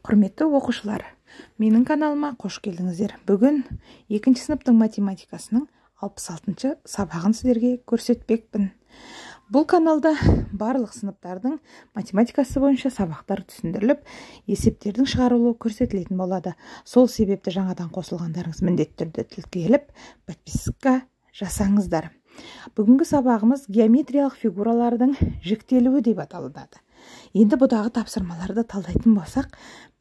Құрметті оқушылар, менің каналыма қош келдіңіздер. Бүгін екінші сыныптың математикасының 66-шы сабағын сіздерге көрсетпекпін. Бұл каналда барлық сыныптардың математикасы бойынша сабақтар түсіндіріліп, есептердің шығарылуы көрсетілетін болады. Сол себепті жаңадан қосылғандарыңыз міндетті түрде тіркеліп, подписка жасаңыздар. Бүгінгі сабағымыз геометриялық фигуралардың жіктелуі деп аталынады. Енді бұдағы тапсырмаларды талдайтын болсақ,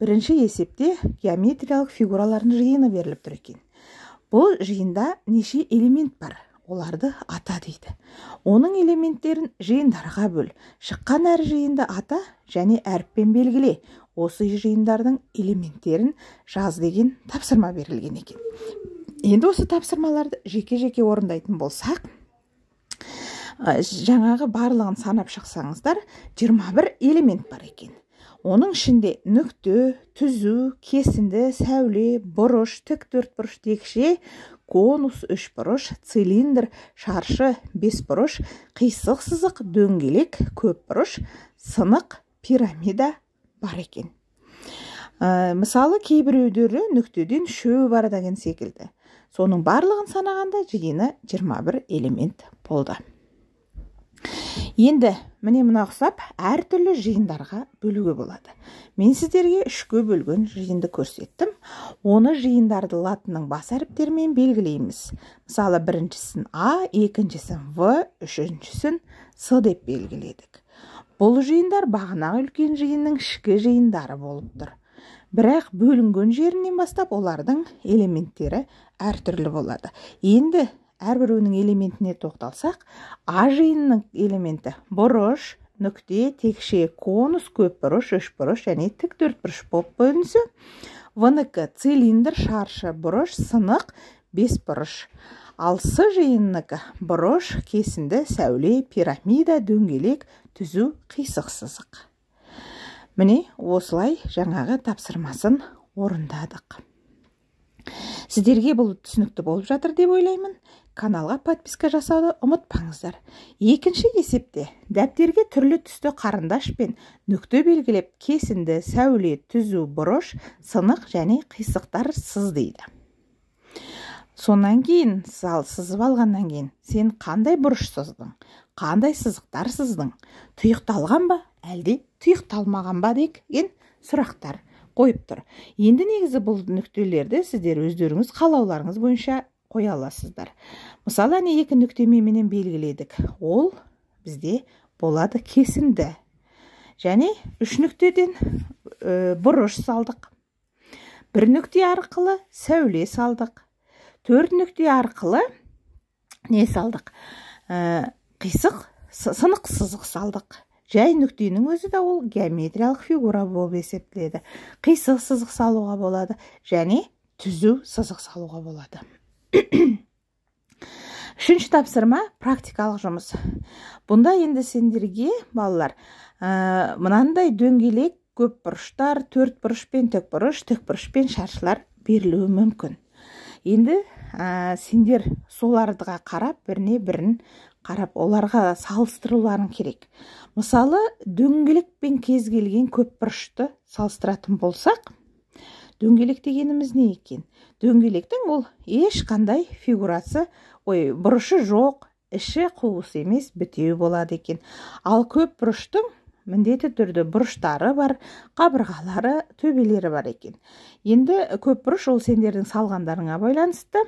бірінші есепте геометриялық фигуралардың жиыны беріліп тұр екен. Бұл жиында неше элемент бар? Оларды ата дейді. Оның элементтерін жиындарға бөл. Шыққан әр жиынды ата және әріппен белгіле. Осы жиындардың элементтерін жаз деген тапсырма берілген екен. Енді осы тапсырмаларды жеке-жеке орындайтын болсақ, жаңағы барлығын санап шықсаңыздар, 21 элемент бар екен. Оның ішінде нүкте, түзу, кесінді, сәуле, бұрыш, тік төртбұрыш, текше, конус, үшбұрыш, цилиндр, шаршы, бесбұрыш, қисық сызық, дөңгелек, көпбұрыш, сынық, пирамида бар екен. Мысалы, кейбіреулері нүктеден үшеуі бар деген секілді. Соның барлығын санағанда жиыны 21 элемент болды. Енді міне мына ұқсап әртүрлі жиындарға бөлуге болады. Мен сіздерге үшке бөлген жиынды көрсеттім. Оны жиындарды латынның бас әріптерімен белгілейміз. Мысалы, біріншісін А, екіншісін В, үшіншісін С деп белгіледік. Бұл жиындар бағанағы үлкен жиынның ішкі жиындары болып тұр. Бірақ бөлінген жерінен бастап олардың элементтері әртүрлі болады. Енді әрбіреуінің элементіне тоқталсақ, А жиынының элементі бұрыш, нүкте, текше, конус, көпбұрыш, үшбұрыш және тік төртбұрыш болып бөлінсе, В-нікі цилиндр, шаршы, бұрыш, сынық, бесбұрыш. Ал С жиыныныкі бұрыш, кесінді, сәуле, пирамида, дөңгелек, түзу, қисық сызық. Міне осылай жаңағы тапсырмасын орындадық. Сіздерге бұл түсінікті болып жатыр деп ойлаймын. Каналға подписка жасауды ұмытпаңыздар. Екінші есепте дәптерге түрлі түсті қарындаш пен нүкте белгілеп, кесінді, сәуле, түзу, бұрыш, сынық және қисықтар сыз дейді. Сонан кейін, сызып алғаннан кейін, сен қандай бұрыш сыздың, қандай сызықтар сыздың, тұйықталған ба, әлде тұйықталмаған ба деген сұрақтар қойып тұр. Енді негізі бұл нүктелерді сіздер өздеріңіз қалауларыңыз бойынша қоя аласыздар. Мысалы, әне екі нүктеменен белгіледік. Ол бізде болады кесінді. Және үш нүктеден бұрыш салдық. Бір нүкте арқылы сәуле салдық. Төрт нүкте арқылы не салдық? Қисық, сынық сызық салдық. Жай нүктенің өзі де ол геометриялық фигура болып есептеледі. Қисық сызық салуға болады және түзу сызық салуға болады. Үшінші тапсырма практикалық жұмыс. Бұнда енді сендерге, балалар, мынандай дөңгелек көпбұрыштар, төртбұрыш пен тікбұрыш, тікбұрыш пен шаршылар берілуі мүмкін. Енді сендер соларға қарап, біріне бірін қарап, оларға салыстыруларың керек. Мысалы, дөңгелек пен кез келген көпбұрышты салыстыратын болсақ, дөңгелек дегеніміз не екен? Дөңгелектің ол ешқандай фигурасы, бұрышы жоқ, іші қуыс емес, бітеу болады екен. Ал көпбұрыштың міндетті түрде бұрыштары бар, қабырғалары, төбелері бар екен. Енді көпбұрыш ол сендердің салғандарыңа байланысты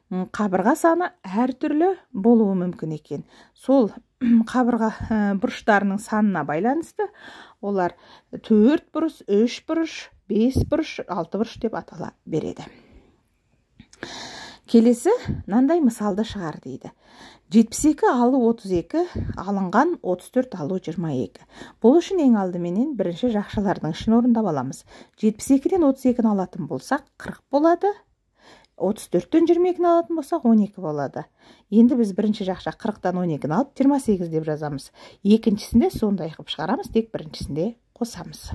қабырға саны әртүрлі болуы мүмкін екен. Сол қабырға бұрыштарының санына байланысты олар 4 бұрыш, 3 бұрыш, 5 бұрыш, 6 бұрыш деп атала береді. Келесі мынандай мысалды шығар дейді. 72 алу 32 алынған 34 алу 22. Бұл үшін ең алдыменен бірінші жақшалардың ішін орындап аламыз. 72-ден 32-ні алатын болсақ 40 болады. 34-тен 22-ні алатын болсақ 12 болады. Енді біз бірінші жақша 40-тан 12-ні алып 28 деп жазамыз. Екіншісінде сондай қылып шығарамыз, тек біріншісінде қосамыз.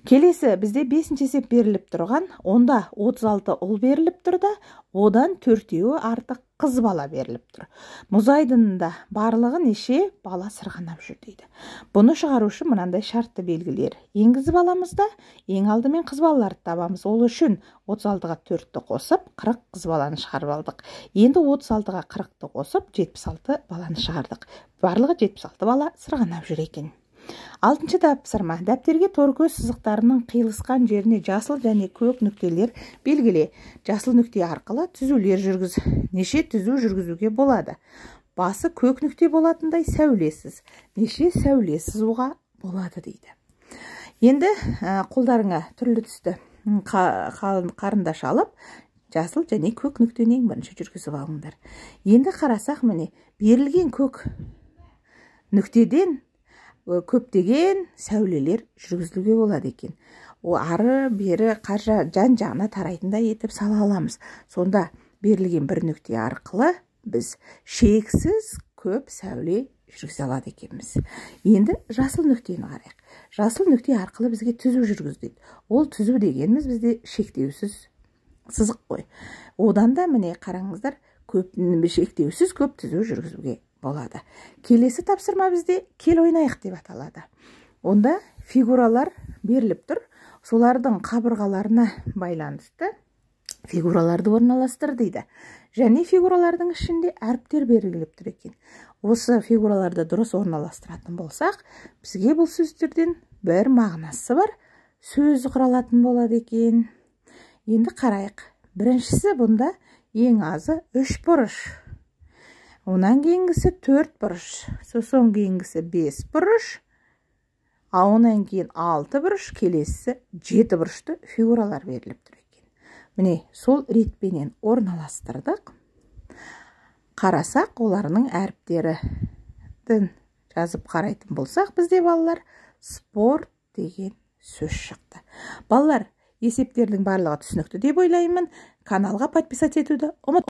Келесі бізде 5-ші есеп беріліп тұрған, онда 36 ұл беріліп тұр да, одан 4-еуі артық қыз бала беріліп тұр. Мұз айдынында барлығы неше бала сырғанап жүр дейді. Бұны шығару үшін мынандай шартты белгілер енгізіп аламыз да, ең алдымен қыз балаларды табамыз. Ол үшін 36-ға 4-ті қосып, 40 қыз баланы шығарып алдық. Енді 36-ға 40-ты қосып, 76 баланы шығардық. Барлығы 76 бала сырғанап жүр екен. 6-шы тапсырма. Дәптерге торкөз сызықтарының қиылысқан жеріне жасыл және көк нүктелер белгіле. Жасыл нүкте арқылы түзулер жүргіз. Неше түзу жүргізуге болады? Басы көк нүкте болатындай сәулесіз. Неше сәуле сызуға болады дейді. Енді қолдарыңа түрлі түсті қарындаш алып, жасыл және көк нүктені ең бірінші жүргізіп алыңдар. Енді қарасақ, міне, берілген көк нүктеден көптеген сәулелер жүргізілуге болады екен. О, ары бері қаржа жан жағына тарайтындай етіп сала аламыз. Сонда берілген бір нүкте арқылы біз шексіз көп сәуле жүргізе алады екенбіз. Енді жасыл нүктені қарайық. Жасыл нүкте арқылы бізге түзу жүргіз дейді. Ол түзу дегеніміз бізде шектеусіз сызық қой. Одан да міне қараңыздар, көп шектеусіз көп түзу жүргізуге болады. Келесі тапсырма бізде кел ойнайық деп аталады. Онда фигуралар беріліп тұр. Солардың қабырғаларына байланысты фигураларды орналастыр дейді. Және фигуралардың ішінде әріптер беріліп тұр екен. Осы фигураларды дұрыс орналастыратын болсақ, бізге бұл сөздерден бір мағынасы бар сөз құралатын болады екен. Енді қарайық. Біріншісі бұнда ең азы 3 бұрыш. Онан кейінгісі 4 бұрыш, сосын кейінгісі 5 бұрыш, а онан кейін 6 бұрыш, келесісі 7 бұрышты фигуралар беріліп тұр екен. Міне, сол ретпенен орналастырдық. Қарасақ, оларының әріптерін жазып қарайтын болсақ, бізде балалар спорт деген сөз шықты. Балалар, есептердің барлығы түсінікті деп ойлаймын. Каналға подписаться етуді ұмытпаңыз.